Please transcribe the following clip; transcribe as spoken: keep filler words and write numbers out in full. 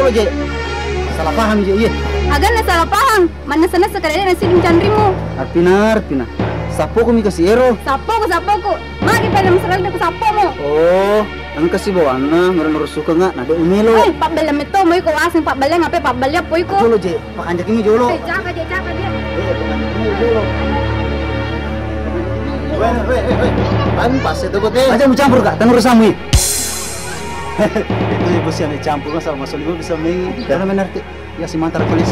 Je, salah paham je, iye. Aganna salah paham. Mannessa-nessa kada de' nasiddi canrimu. Arpina, Arpina. Sappoku mi kasi ero. Sappoku, sappoku. Magi pada masalah de' ku sappomu. Oh, engka si bawanna, ngerang-ngerang suka nga, na de' umelo. Oi, pabbella metto mo iko, asing pabbella ngape pabbella po iko. Jolo je, pakanjaki mi jolo. Eh, caka je, caka je. Eh, pakanjaki mi jolo. Weh, weh, weh, weh. Bang, pas itu kote. Aja mu campur, Kak, tanu urusanmu, ih. Itu ibu siang campur, masa masuk lima bisa main. Karena main arti. Ya, si mantar polisi.